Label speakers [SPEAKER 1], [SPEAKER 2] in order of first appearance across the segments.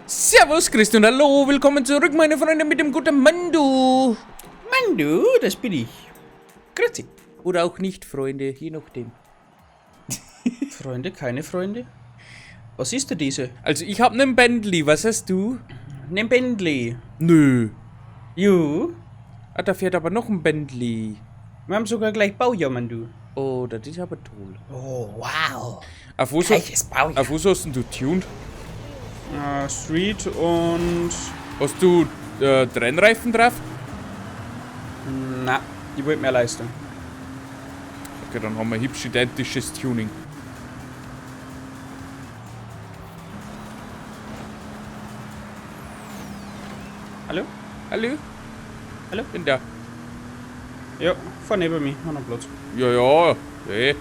[SPEAKER 1] Servus, Christi und hallo, willkommen zurück, meine Freunde, mit dem guten Mando.
[SPEAKER 2] Mando, das bin ich. Grüezi.
[SPEAKER 1] Oder auch nicht, Freunde, je nachdem.
[SPEAKER 2] Freunde, keine Freunde? Was ist denn diese?
[SPEAKER 1] Also, ich hab nen Bentley, was hast du?
[SPEAKER 2] Nen Bentley.
[SPEAKER 1] Nö.
[SPEAKER 2] Ju.
[SPEAKER 1] Ah, da fährt aber noch ein Bentley.
[SPEAKER 2] Wir haben sogar gleich Baujahr, Mando.
[SPEAKER 1] Oh, das ist aber toll.
[SPEAKER 2] Oh, wow.
[SPEAKER 1] Auf was,
[SPEAKER 2] Gleiches Baujahr.
[SPEAKER 1] auf was hast denn du tuned?
[SPEAKER 2] Street und...
[SPEAKER 1] Hast du Trennreifen drauf?
[SPEAKER 2] Na, ich wollte mehr Leistung.
[SPEAKER 1] Okay, dann haben wir hübsch identisches Tuning.
[SPEAKER 2] Hallo?
[SPEAKER 1] Hallo?
[SPEAKER 2] Hallo?
[SPEAKER 1] Bin da.
[SPEAKER 2] Ja, fahr neben mir, hab noch Platz.
[SPEAKER 1] Ja, ja. Hey.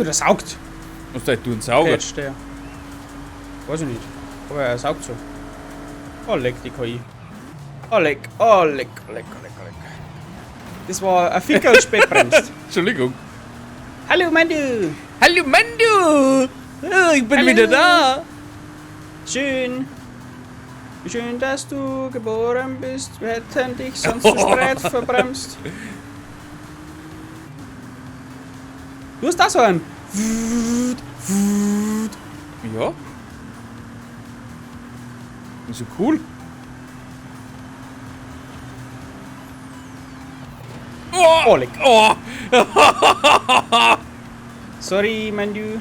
[SPEAKER 2] Der saugt.
[SPEAKER 1] Was da du einen Sauger?
[SPEAKER 2] Catch, der. Weiß ich nicht. Aber er saugt so. Oh, leck die KI. Oh, leck, oh, leck, oh, leck, oh, leck, oh, leck. Das war ein Ficker und spät bremst.
[SPEAKER 1] Entschuldigung.
[SPEAKER 2] Hallo, Mando.
[SPEAKER 1] Hallo Mando! Ich bin
[SPEAKER 2] Hallo.
[SPEAKER 1] wieder da!
[SPEAKER 2] Schön. Schön, dass du geboren bist. Wir hätten dich sonst zu spät verbremst. Du hast da so einen.
[SPEAKER 1] Ja. Ist so cool. Oh,
[SPEAKER 2] Oh, leck.
[SPEAKER 1] Oh.
[SPEAKER 2] Sorry, Mando.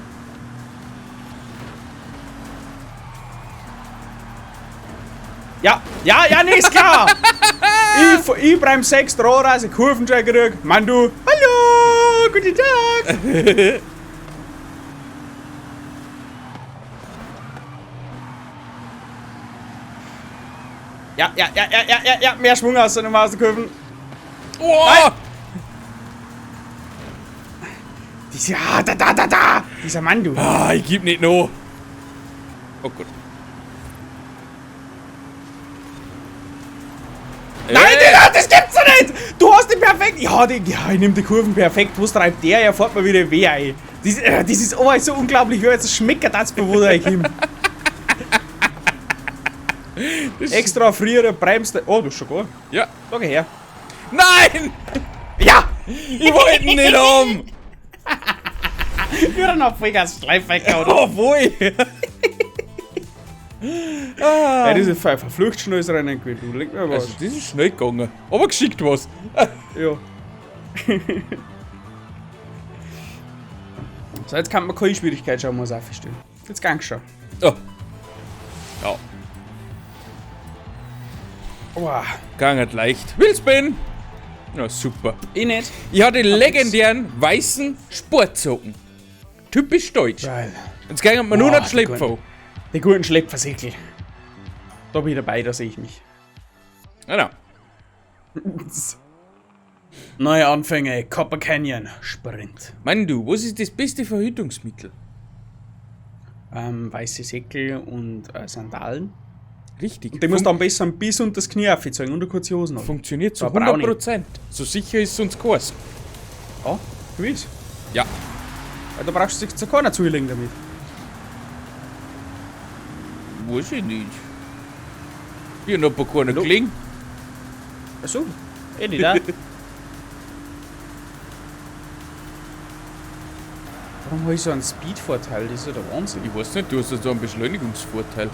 [SPEAKER 2] Ja, ja, ja, nee, ist klar. Ich bremse 6 Draht raus, ich Kurven schon gekriegt. Mando, hallo, guten Tag. Ja, ja, ja, ja, ja, ja, ja, mehr Schwung aus den Kurven.
[SPEAKER 1] Oh.
[SPEAKER 2] Nein. Dieser, ah, da, da, da, da, dieser Mando.
[SPEAKER 1] Ah, ich geb nicht noch. Oh Gott.
[SPEAKER 2] Nein, das gibt's doch nicht! Du hast den perfekt! Ja, ja, ich nehm die Kurven perfekt. Was treibt der? Er fährt mir wieder weh ein. Das ist oh, so unglaublich. Ich hab jetzt schmeckert das wo ich ihm. Extra früher bremst. Oh, das ist schon gut.
[SPEAKER 1] Ja.
[SPEAKER 2] Schau her.
[SPEAKER 1] Nein!
[SPEAKER 2] Ja!
[SPEAKER 1] Ich wollte ihn nicht haben!
[SPEAKER 2] Wir haben noch Vollgas Schleifwecker, oder?
[SPEAKER 1] Oh, wohl!
[SPEAKER 2] Ah. Ja, das ist ein verflucht schnelles Rennen gewesen. Du leg mir was.
[SPEAKER 1] Also, das ist schnell gegangen. Aber geschickt was.
[SPEAKER 2] Ja. So, jetzt kann man keine Schwierigkeit schauen, muss ich aufstellen. Jetzt gang's schon.
[SPEAKER 1] Oh. Ja.
[SPEAKER 2] Oh.
[SPEAKER 1] Gang nicht leicht. Wheelspin! Na super.
[SPEAKER 2] Ich nicht.
[SPEAKER 1] Ich hatte den legendären weißen Sportsocken. Typisch deutsch.
[SPEAKER 2] Geil.
[SPEAKER 1] Jetzt gehen wir nur noch
[SPEAKER 2] die
[SPEAKER 1] Schleppfall.
[SPEAKER 2] Die guten Schleppversiegel. Da bin ich dabei, da sehe ich mich.
[SPEAKER 1] Genau.
[SPEAKER 2] Neue Anfänge, Copper Canyon, Sprint.
[SPEAKER 1] Mann, du, was ist das beste Verhütungsmittel?
[SPEAKER 2] Weiße Säckel und Sandalen.
[SPEAKER 1] Richtig.
[SPEAKER 2] Und die musst du am besten bis unter das Knie aufzeigen und eine kurze Hosen an.
[SPEAKER 1] Funktioniert zu
[SPEAKER 2] Da braune.
[SPEAKER 1] 100%. So sicher ist uns keins.
[SPEAKER 2] Ja, gewiss.
[SPEAKER 1] Ja.
[SPEAKER 2] Weil da brauchst du dich zu keiner zulegen damit.
[SPEAKER 1] Weiß ich nicht. Ich hab noch bei keiner gelegen.
[SPEAKER 2] Achso, eh nicht, auch. Warum habe ich so einen Speed-Vorteil? Das ist ja der Wahnsinn.
[SPEAKER 1] Ich weiß nicht, du hast ja so einen Beschleunigungsvorteil.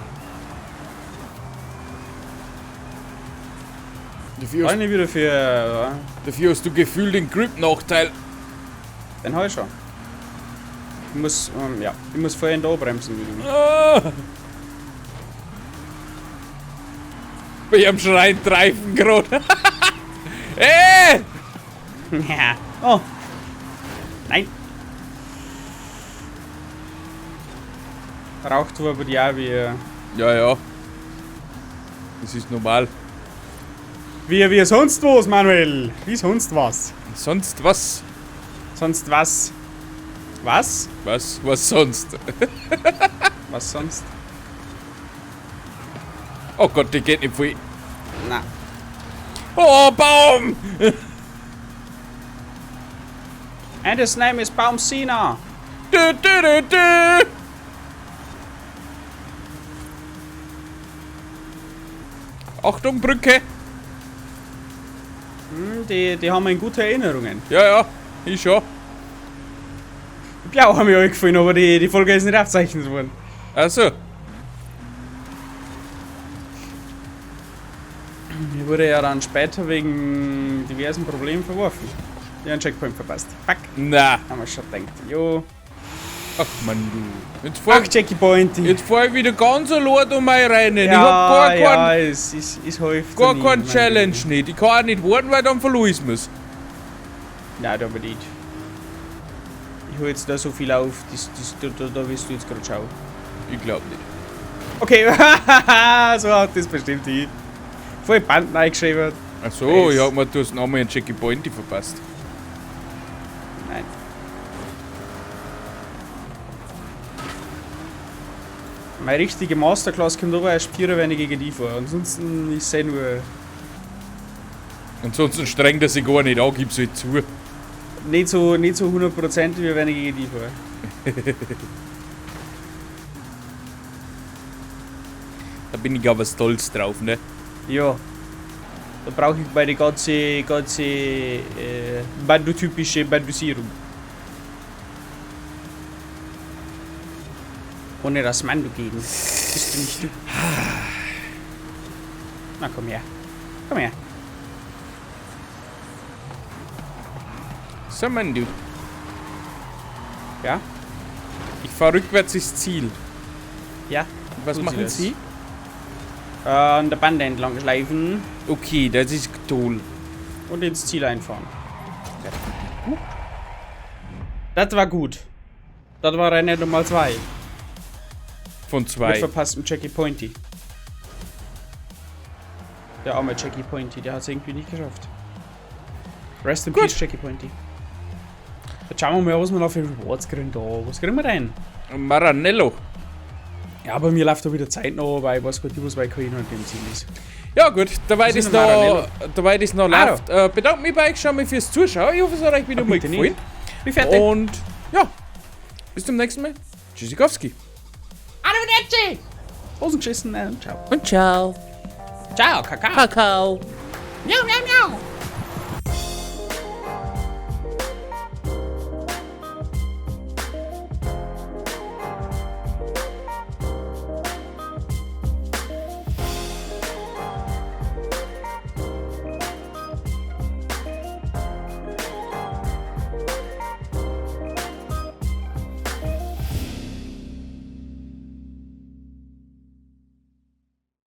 [SPEAKER 1] Dafür hast,
[SPEAKER 2] War ich wieder für. Ja,
[SPEAKER 1] dafür hast du gefühlt den Grip-Nachteil.
[SPEAKER 2] den habe ich schon. Ich muss, ja, ich muss vorhin da bremsen.
[SPEAKER 1] Ah. Bei ihrem Schrein treifen gerade. Ey!
[SPEAKER 2] Ja. Oh. Nein. Raucht aber die auch wie.
[SPEAKER 1] Ja, ja. Das ist normal.
[SPEAKER 2] Wie sonst was, Manuel. Wie sonst was.
[SPEAKER 1] Sonst was?
[SPEAKER 2] Sonst was? Was?
[SPEAKER 1] Was? Was sonst?
[SPEAKER 2] Was sonst?
[SPEAKER 1] Oh Gott, die geht nicht voll.
[SPEAKER 2] Na.
[SPEAKER 1] Oh, Baum!
[SPEAKER 2] And his name is Baum Sina.
[SPEAKER 1] Dü, dü, dü, dü. Achtung, Brücke!
[SPEAKER 2] Die haben wir in gute Erinnerungen.
[SPEAKER 1] Ja, ja, ich schon.
[SPEAKER 2] Die Blau haben mir auch gefallen, aber die Folge ist nicht aufgezeichnet worden.
[SPEAKER 1] Also.
[SPEAKER 2] Mir wurde ja dann später wegen diversen Problemen verworfen. Ich hab einen Checkpoint verpasst. Fuck.
[SPEAKER 1] Na.
[SPEAKER 2] Haben wir schon gedacht. Jo.
[SPEAKER 1] Ach man, du. Jetzt fahr,
[SPEAKER 2] Ach, Checkpoint.
[SPEAKER 1] jetzt fahr ich wieder ganz allein da mal rein.
[SPEAKER 2] Ja,
[SPEAKER 1] ich hab gar
[SPEAKER 2] ja,
[SPEAKER 1] keinen,
[SPEAKER 2] es ist häufig.
[SPEAKER 1] gar keinen Challenge nicht. Ich kann auch nicht warten, weil dann verlor ich's mir's.
[SPEAKER 2] Nein, da aber nicht. Ich hol jetzt da so viel auf, da wirst du jetzt gerade schauen.
[SPEAKER 1] Ich glaub nicht.
[SPEAKER 2] Okay, so hat das bestimmt hin. Voll Banden eingeschrieben.
[SPEAKER 1] Ach so, ich hab mir, du hast nochmal einen Jackie Pointy verpasst.
[SPEAKER 2] Nein. Meine richtige Masterclass kommt aber erst 4, wenn ich gegen die fahre. Ansonsten, ich seh nur.
[SPEAKER 1] Ansonsten strengt er sich gar nicht an, gib's halt zu.
[SPEAKER 2] Nicht so 100%, wie wenn ich gegen die fahre.
[SPEAKER 1] Da bin ich aber stolz drauf, ne?
[SPEAKER 2] Ja. Da brauche ich meine ganze bandotypische Bandosierung. Ohne das Mando gehen. Bist du nicht du? Na komm her. Komm her.
[SPEAKER 1] So, Mando.
[SPEAKER 2] Ja?
[SPEAKER 1] Ich fahr rückwärts ins Ziel.
[SPEAKER 2] Ja.
[SPEAKER 1] Und was
[SPEAKER 2] Tut
[SPEAKER 1] machen
[SPEAKER 2] sie das?
[SPEAKER 1] Sie?
[SPEAKER 2] An der Bande entlang schleifen.
[SPEAKER 1] Okay, das ist toll.
[SPEAKER 2] Und ins Ziel einfahren. Das war gut. Das war eine Nummer 2.
[SPEAKER 1] Von
[SPEAKER 2] Mit
[SPEAKER 1] 2.
[SPEAKER 2] verpasstem Jackie Pointy. Der arme Jackie Pointy, der hat es irgendwie nicht geschafft. Rest in
[SPEAKER 1] Gut.
[SPEAKER 2] Peace, Jackie Pointy. Jetzt schauen wir mal, was wir noch für Rewards kriegen da. Was kriegen wir denn?
[SPEAKER 1] Maranello.
[SPEAKER 2] Ja, aber mir läuft da wieder Zeit noch, weil ich weiß gar nicht, was bei KI noch in dem Ziel ist.
[SPEAKER 1] Ja gut, dabei
[SPEAKER 2] Das
[SPEAKER 1] das
[SPEAKER 2] ist ein
[SPEAKER 1] noch
[SPEAKER 2] Ah,
[SPEAKER 1] läuft. Bedanke mich bei euch schon mal fürs Zuschauen. Ich hoffe, es hat euch wieder mal
[SPEAKER 2] bitte
[SPEAKER 1] gefallen.
[SPEAKER 2] nicht. Bin fertig.
[SPEAKER 1] Und ja, bis zum nächsten Mal. Tschüssikowski.
[SPEAKER 2] Arrivederci! Hosen geschissen und ciao.
[SPEAKER 1] Und ciao.
[SPEAKER 2] Ciao, Kakao.
[SPEAKER 1] Kakao.
[SPEAKER 2] Miau, miau, miau.